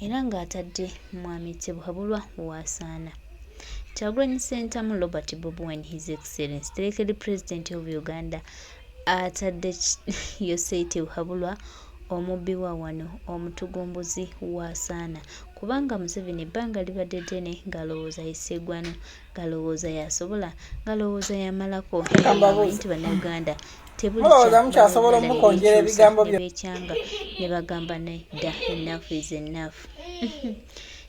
era ng'atadde Mwami Tibuhaburwa w'asaana. Kyagulanyi Ssentamu Robert Bobi Wine His Excellency the President of Uganda atadde Yosei Tibuhaburwa omubbi wa wano omutugumbuzi w'asaana kubanga Museveni ebbanga libadde ddene ng'alowooza ye Ssegwano, ng'alowooza y'asobola, ng'alowooza y'amalako era ng'amanyi nti Bannayuganda Mulowooza mukyasobola omukonjera ebigambo ne beekyanga ne bagamba nedda, enough is enough.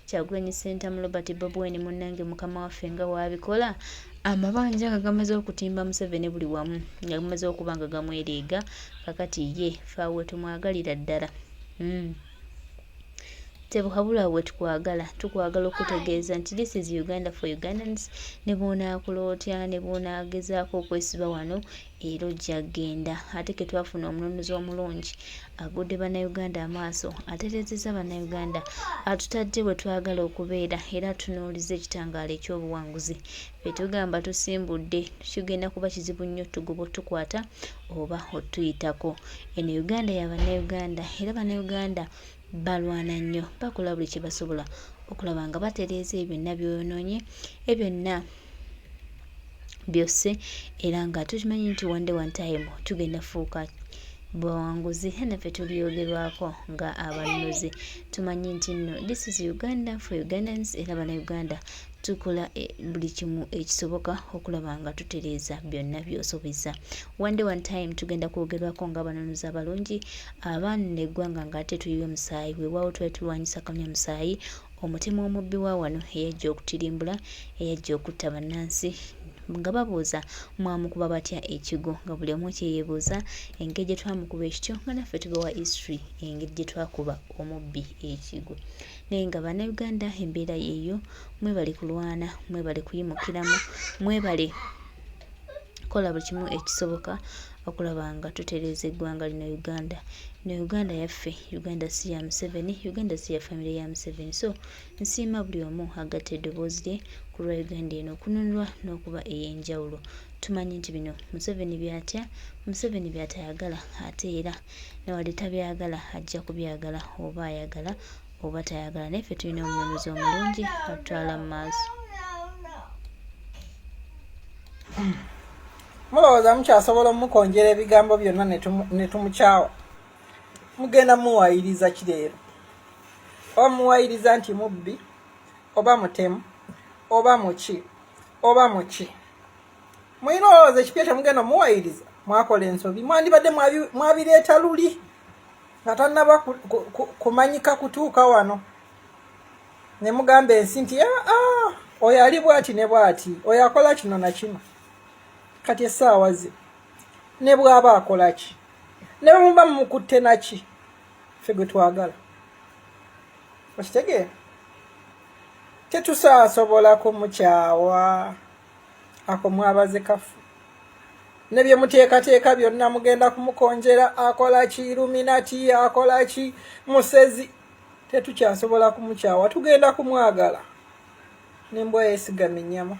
Kyagulanyi Ssentamu Robert Bobi Wine munnange mukama waffe nga waabikola amabanja nga gamaze okutimba Museveni buli wamu nga gamaze okuba nga gamwereega kakati ye ffe awo wetumwagalira ddala. Tebuhabula wetukwagala tukwagala okukutegeeza nti this is Uganda for Ugandans ne bw'onaakola otya ne bw'onaagezaako okwesiba wano era ojja kugenda ate ke twafuna omununuzi omulungi agudde Bannayuganda amaaso atereezezza Bannayuganda atutadde we twagala okubeera era atunuulizza ekitangaala eky'obuwanguzi ffe tugamba tusimbudde kigenda kuba kizibu nnyo tugoba otukwata oba otuyitako eno Uganda ya Bannayuganda era Bannayuganda balwana nnyo bakola buli kye basobola okulaba nga batereeza ebyo byonna by'oyonoonye ebyo byonna byosse era nga tukimanyi nti one day one time tugenda fuuka bawanguzi era naffe tulyogerwako nga abanunuzi tumanyi nti nno this is Uganda for Ugandans era bannayuganda tukola buli kimu ekisoboka okulaba nga tutereeza byonna by'osobezza. One day one time tugenda kwogerwako nga abanunuzi abalungi abaanuna eggwanga ng'ate tuyiwe musaayi. Weewaawo twali tulwanyisa kanywa musaayi omutemu omubbi wa wano eyajja okutirimbula, eyajja okutta bannansi nga babuuza mwamukuba batya ekigo nga buli omu kyeyebuuza engeri gye twamukuba ekityo nga naffe tubawa history engeri gye twakuba omubbi ekigo. Naye nga bannayuganda embeera yeeyo mwebale kulwana mwebale kuyimukiramu mwebale kola buli kimu ekisoboka okulaba nga tutereeza eggwanga lino Uganda. Eno Uganda yaffe, Uganda si ya Museveni, Uganda si ya famire ya Museveni. So nsiima buli omu agatta eddoboozi lye ku lwa Uganda eno okununulwa n'okuba ey'enjawulo. Tumanyi nti bino Museveni by'atya, Museveni by'atayagala ate era newadde tabyagala ajja kubyagala oba ayagala oba tayagala naye ffe tulina omununuzi omulungi atutwala mu maaso. Mulowooza mukyasobola omukonjera ebigambo byonna ne tumukyawa? Mugenda muwayiriza ki leero? Oba muwayiriza nti mubbi oba mutemu oba muki oba muki? Mulina olowooza ekipya kyemugenda omuwayiriza? Mwakola ensobi, mwandibadde mwabireeta luli nga tannaba kumanyika kutuuka wano ne mugamba ensi nti aa oyo ali bwati ne bwati, oyo akola kino na kino. Kati essaawa ze ne bw'aba akola ki ne bwe muba mumukutte naki, ffe gwe twagala. Okitegeera? Tetusaasobola kumukyawa. Ako mwabaze kafu ne bye muteekateeka byonna mugenda kumukonjera akola ki Illuminati akola ki musezi. Tetukyasobola kumukyawa, tugenda kumwagala. N'embwa yeesigama ennyama,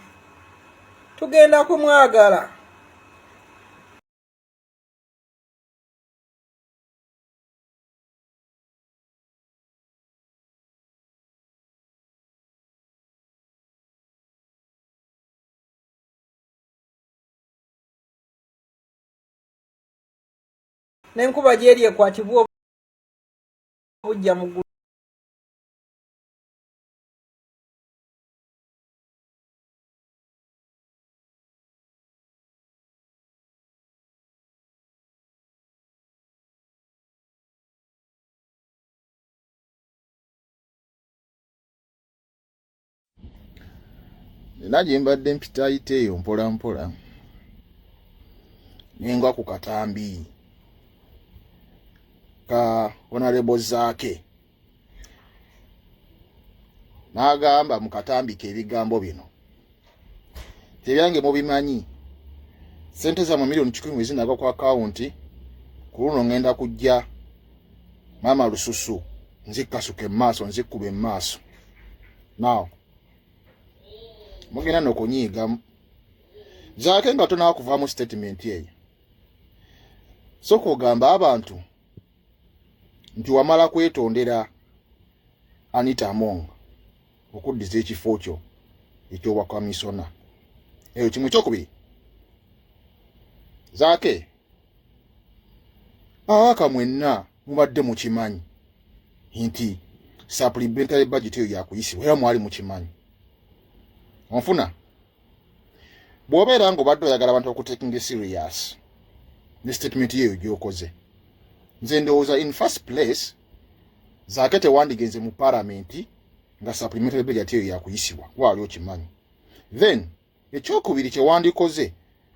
tugenda kumwagala. N'enkuba gy'eri ekwatibwa obujja mu ggulu. Nina gye mbadde mpitaayita eyo mpola mpola nengwa ku katambi ka Honorable Zaake n'agamba mu katambi ke ebigambo bino tebyange mubimanyi, sente zammwe 1,000,000 wezinagwa ku akawunti ku luno ngenda kujja maama lususu nzikkasuka emaaso nzikkuba emaaso. Now mugenda nokunyiigamu Zaake nga tonakuvaamu statement eyo, soka ogamba abantu nti wamala kwetondera Anita Among okuddiza ekifo kyo ekyobwa kamisona. Eyo kimu. Ekyokubiri, Zaake, ababaka mwenna mubadde mukimanyi nti supplementary budget eyo yakuyisibwa, era mwali mukimanyi. Onfuna? Bw'obeera ng'obadde oyagala abantu okutakinga serious ne statement yeeyo gy'okoze, nze ndowooza in first place, Zaake, tewandigenze mu palamenti nga supplementary budget eyo yakuyisibwa, waali okimanyi. Then ekyokubiri kyewandikoze,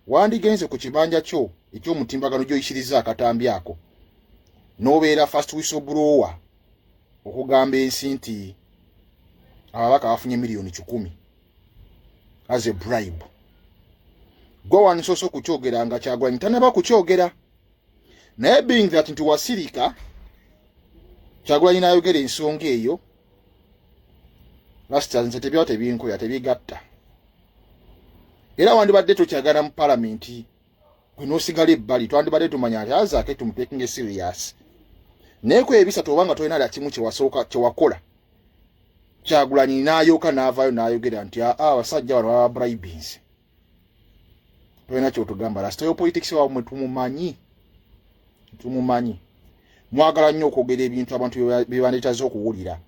wandigenze ku kibanja kyo eky'omutimbagano gy'oyisiriza akatambi ako, n'obeera first whistleblower okugamba ensi nti ababaka bafunye miliyoni 100 as a bribe. Gwe wandisoose okukyogera nga Kyagulanyi tanaba kukyogera, naye being that nti wasirika, Kyagulanyi n'ayogera ensonga eyo. Last, nze tebyaba tebinkoya, tebigatta. Era wandibadde tokyagala mu palamenti, gwe n'osigala ebbali, twandibadde tumanya nti azaake tumutakinge serious. Naye ku ebisatu, oba nga tolina lya kimu kyewasooka kyewakola, Kyagulanyi n'ayooka n'avaayo n'ayogera nti aa, abasajja bano baba bribings, tolina kyotugamba. Lasitayo politics wamwe tumumanyi, tumumanyi. Mwagala nnyo okwogera ebintu abantu bye bandetaze okuwulira.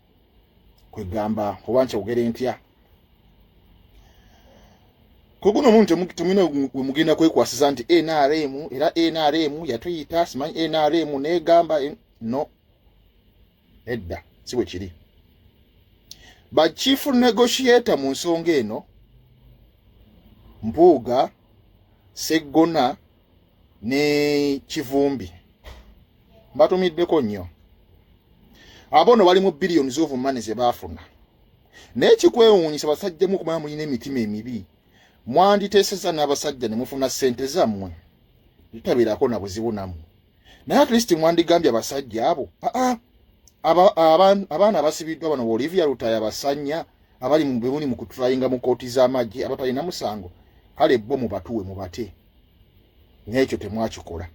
Kwegamba oba nkyogere ntya, kuguno omuntu temulina we mugenda kwekwasiza nti NRM, era NRM yatuyita, simanyi NRM negamba no. Edda si bwe kiri. Ba chief negotiator mu nsonga eno, Mpuuga, Seggona ne Kivumbi, mbatumiddeko nnyo. Abo no bali mu billions of money ze baafuna, naye kikwewuunyisa basajjamu okumanya mulina emitima emibi. Mwanditeeseza n'abasajja ne mufuna ssente zammwe, tutabeerako na buzibu nammwe, naye at least mwandigambye abasajja abo, aa, abaana abasibiddwa bano, Olivia Lutaya, basanya abali mu bemuli mu kutrayinga mu kooti z'amagye abatalina musango, kale bo mubatuwe mubate. N'ekyo temwakikola.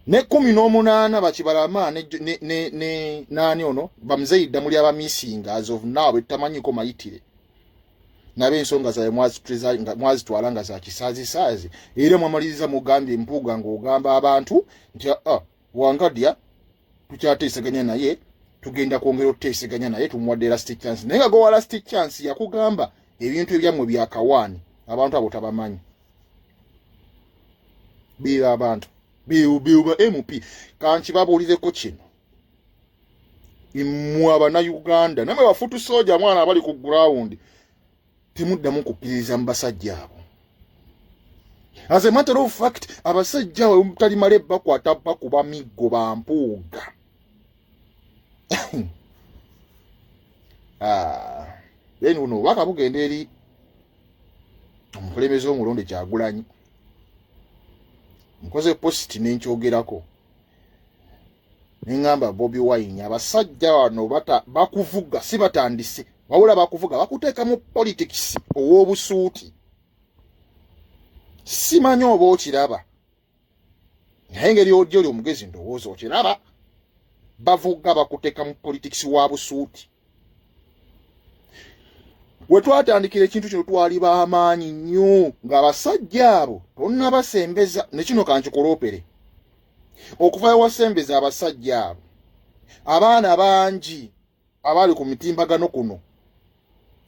Ne 18 bakibalama ne naani ono bamuzeyi Ddamuli abamisinga as of now betutamanyiko mayitire nabe, ensonga zaabwe mwazitwala nga za kisaazisaazi. Era mwamaliriza mugambye Mpuuga ng'ogamba abantu nti aa, Wangadya tukyateeseganya naye, tugenda kwongera okuteeseganya naye, tumuwadde last chance. Naye nga gowa last chance yakugamba ebintu ebyammwe byakawaani, abantu abo tabamanyi. Biba abantu biba MP. Kankibabuulireko kino, mmwe Abannayuganda namwe ba foot soldier, mwana abali ku ground, temuddamu kukkiririza mu basajja abo. As a matter of fact, abasajja abo talimale bakwata bakuba miggo bampuuga. Ah, then buno obubaka bugenda eri omukulembeze omulonde Kyagulanyi. Nkoze post nenkyogerako, neŋŋamba Bobi Wine, abasajja bano bakuvuga, si batandise, wabula bakuvuga, bakuteeka mu politics ow'obusuuti. Simanyi oba okiraba, naye engeri ojja oli omugezi, ndowooza okiraba. Bavuga bakuteeka mu politics wa busuuti. We twatandikira ekintu kino twali b'amaanyi nnyo, ng'abasajja abo tonnabasembeza. Ne kino kankikoloopere, okuva ewasembeza abasajja abo, abaana bangi abaali ku mitimbagano kuno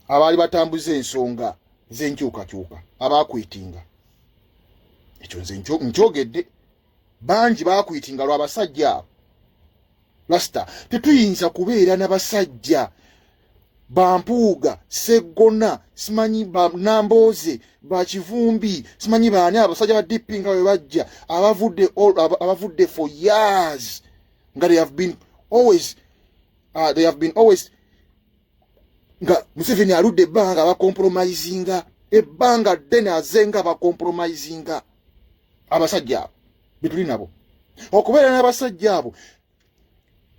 abaali batambuza ensonga z'enkyukakyuka abaakwitinga. Ekyo nze nkyogedde, bangi baakwitinga lw'abasajja abo. Lasita, tetuyinza kubeera n'abasajja bampuuga, Seggona, simanyi Nambooze, Bakivumbi, simanyi baani, abasajja ba DP nga bwe bajja, abavudde for years nga they have been always nga Museveni aludde ebbanga bacompromisinga, ebbanga ddene aze nga bacompromisinga. Abasajja abo betuli nabo, okubeera n'abasajja abo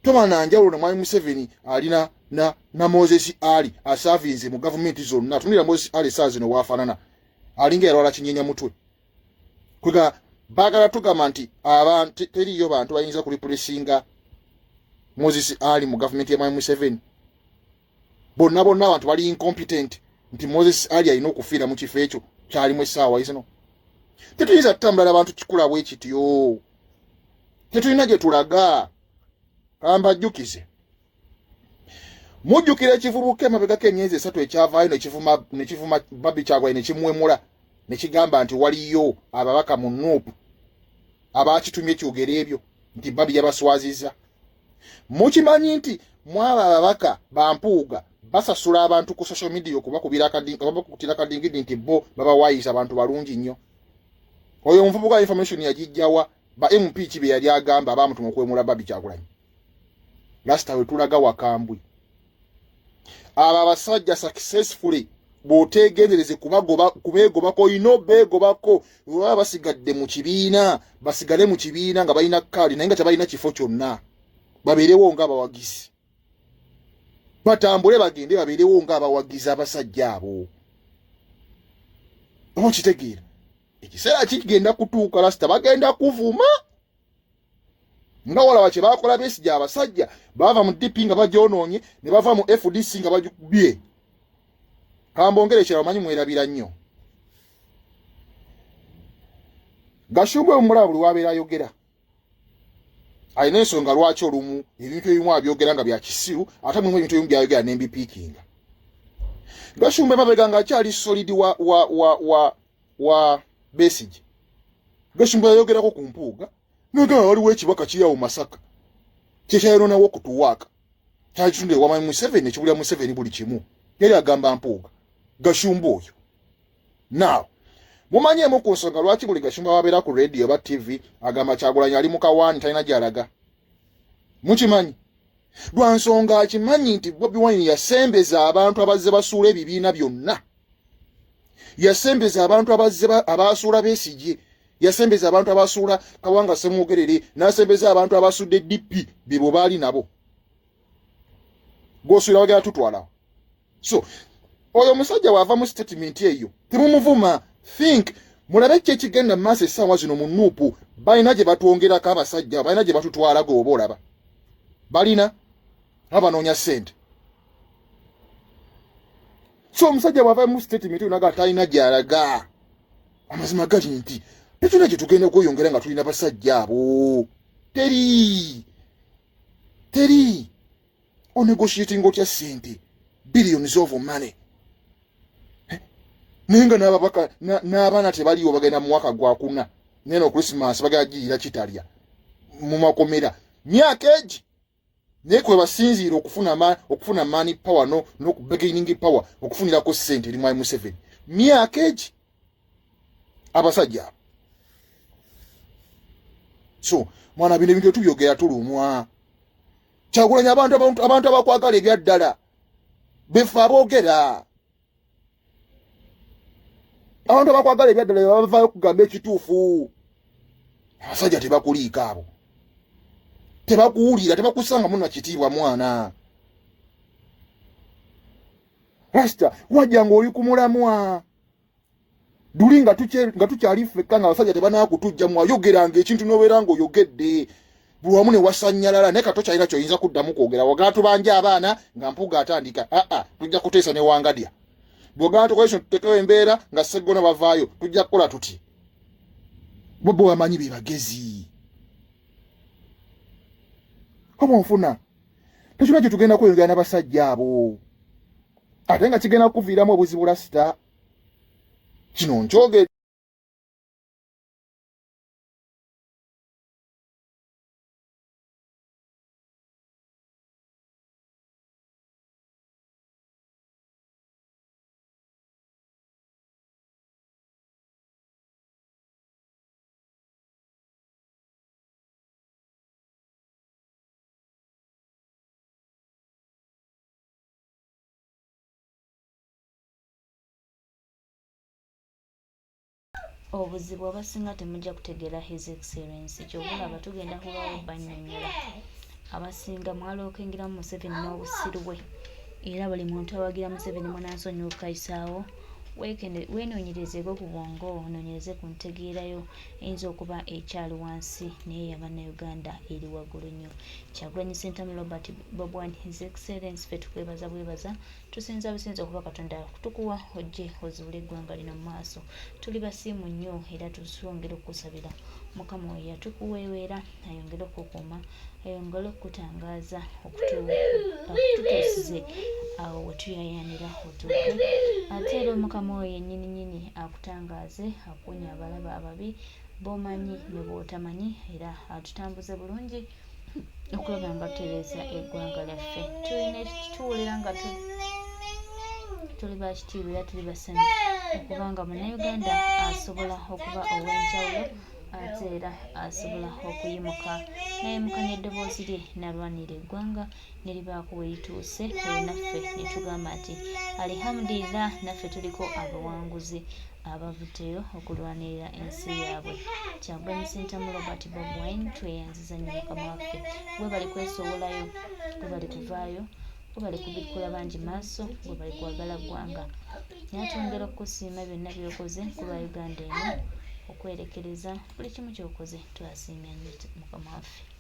toba nanjawulo na mwami Museveni alina na Moses Ali asavinze mu gavumenti zonna. Tunira Moses Ali saa zino waafaanana, alinga yalwala kinyenya mutwe. Kwega baagala tugamba nti abantu teriyo bantu bayinza kureplacinga Moses Ali mu gavumenti ya mwami Museveni. Bonna bonna abantu bali incompetent nti Moses Ali alina okufiira mu kifo ekyo kyalimu essaawa zino. Tetuyinza tutambula abantu kikula bwe kityo, tetulina gye tulaga. Kambajjukize, mujjukira ekivubuka emabegako emyezi 3 ekyavaayo nekivuma Barbie Kyagulanyi, nekimuwemula, nekigamba nti waliyo ababaka mu NUP abakitumye kyogera ebyo nti Barbie yabaswaziza. Mukimanyi nti mwaba ababaka bampuuga basasula abantu ku social media okubakubira akadingidi akadingidi nti bo babawayiza abantu balungi nnyo. Oyo omuvubuka information yagijjawa? Ba MP ki be yali agamba abamutuma okwemula Barbie Kyagulanyi? Last we tulaga wakambwe. Abo abasajja successfully bw'oteegendereze kubeegobako, olina obeegobako. Baba basigadde mu kibiina, basigale mu kibiina nga balina kaadi, naye nga tebalina kifo kyonna, babeerewo ng'abawagizi, batambule bagende babeerewo ng'abawagizi abasajja abo. Oba okitegeera, ekiseera kigenda kutuuka lasita bagenda kuvuma nga walaba kye bakola Besigye. Abasajja bava mu DP nga bagyonoonye, ne bava mu FDC nga bagikubye. Kambongere ekirala, omanyi mwerabira nnyo. Gashumba omulaba buli wabeera ayogera alina ensonga lwaki olumu ebintu ebimu abyogera nga bya kisiru, ate mulimu ebintu ebimu byayogera nembipiikinga. Gashumba emabega nga akyali solid wa Besigye, Gashumba yayogerako ku Mpuuga nagamba waliwo ekibaka kiri awo Masaka kyekyayononawo okutuwaaka kyakitunda ewamanyi Museveni, ekibulya Museveni buli kimu. Yali agamba Mpuuga, Gashumba oyo. Now mumanyeemu ku nsonga lwaki buli Gashumba wabeera ku radio oba TV agamba Kyagulanyi ali mu kawaani, talina gy'alaga? Mukimanyi lwa nsonga akimanyi nti Bobi Wine yasembeza abantu abazze basuula ebibiina byonna, yasembeza abantu abazze abasuula Besigye, yasembeza abantu abasuula Kawanga Semwogerere, n'asembeza abantu abasudde DP, bebo baali nabo gwosuula bagenda tutwalawo. So oyo omusajja waava mu statement eyo temumuvuma. Think mulabe ki ekigenda mu maaso essaawa zino mu NUP. Balina gye batwongerako, abasajja balina gye batutwala. Gwe oba olaba balina abanoonya ssente. So omusajja bwava mu statement eyo naga talina gy'alaga, amazima gali nti tetulina gye tugenda kweyongera nga tulina basajja abo. Teri, teri onegotiating otya ssente, billions of money, naye nga n'ababaka n'abaana tebaliwo, bagenda mu mwaka gwakuna neno Christmas bagenda giyira kitalya mu makomera myaka egi, naye kwe basinziira okufuna money power no n'okubargaining power, okufunirako ssente eri mwami Museveni myaka egi abasajja abo. So mwana, bino ebintu tubyogera tulumwa. Kyagulanyi, abantu abakwagala ebyaddala befe aboogera. Abantu abakwagala ebyaddala bavaayo okugamba ekituufu. Abasajja tebakuliiko abo, tebakuwulira, tebakusangamu na kitiibwa. Mwana rasita wajja ng'oli ku mulamwa duli nga tukyali ffekka, nga abasajja tebanakutujja, mwayogeranga ekintu nobeera ng'oyogedde buli wamu ne wasanyalala, naye katokyalina kyoyinza kuddamu kwogera. Wagala tubanje abaana nga Mpuuga atandika, aa tujja kuteesa ne Wangadya. Bwogala tukolesho tutekewo embeera nga Seggona bavaayo, tujja kukola tuti. Bo bo bamanyi be bagezi oba onfuna. Tekirina kye tugenda kweyongera n'abasajja abo, ate nga kigenda kuviiramu obuzibu. Lasita kino nkyogedde. Obuzibu abasinga temujja kutegeera His Excellence. Kyobulaba tugenda kulwawo bannyonnyola. Abasinga mwalookengeramu Museveni n'obusiru bwe, era buli muntu awagira Museveni munansonyiwa okukayisaawo. Weenoonyerezeeko ku bwongo, onoonyereze ku ntegeerayo eyinza okuba ekyali wansi naye eya Bannayuganda eri waggulu nnyo. Kyagulanyi Ssentamu Robert Bobi Wine His Excellence ffe tukwebaza bwebaza tusinza businza okuba Katonda tukuwa ojje ozuule eggwanga lino mu maaso. Tuli basiimu nnyo era twongera okukusabira Mukama oyo yatukuweweera ayongere okukuuma ayongere okukutangaaza okututuusize awo wetuyayanira otuuke ate era omukama oyo yennyini nyini akutangaaze akuwonya abalaba ababi bomanyi ne bwotamanyi era atutambuze bulungi okulaba nga tutereeza eggwanga lyaffe tulina tuwulira nga tuli bakitiibwa era tuli basanyufu okubanga munnayuganda asobola okuba ow'enjawulo ate era asobola okuyimuka nayimuka n'eddoboozi lye nalwanira eggwanga ne libaako we lituuse olwo naffe ne tugamba nti alihamudulillah naffe tuliko abawanguzi abavuddeyo okulwanirira ensi yaabwe. Kyagulanyi Ssentamu Robert Bob Wine tweyanziza nnyo mukama waffe webale kwesowolayo webale kuvaayo webale kubikkula bangi maaso webale kwagala ggwanga naye twongera okukusiima byonna byokoze ku lwa Uganda eno okwerekereza buli kimu kyokoze twasiimya nnyo mukama waffe.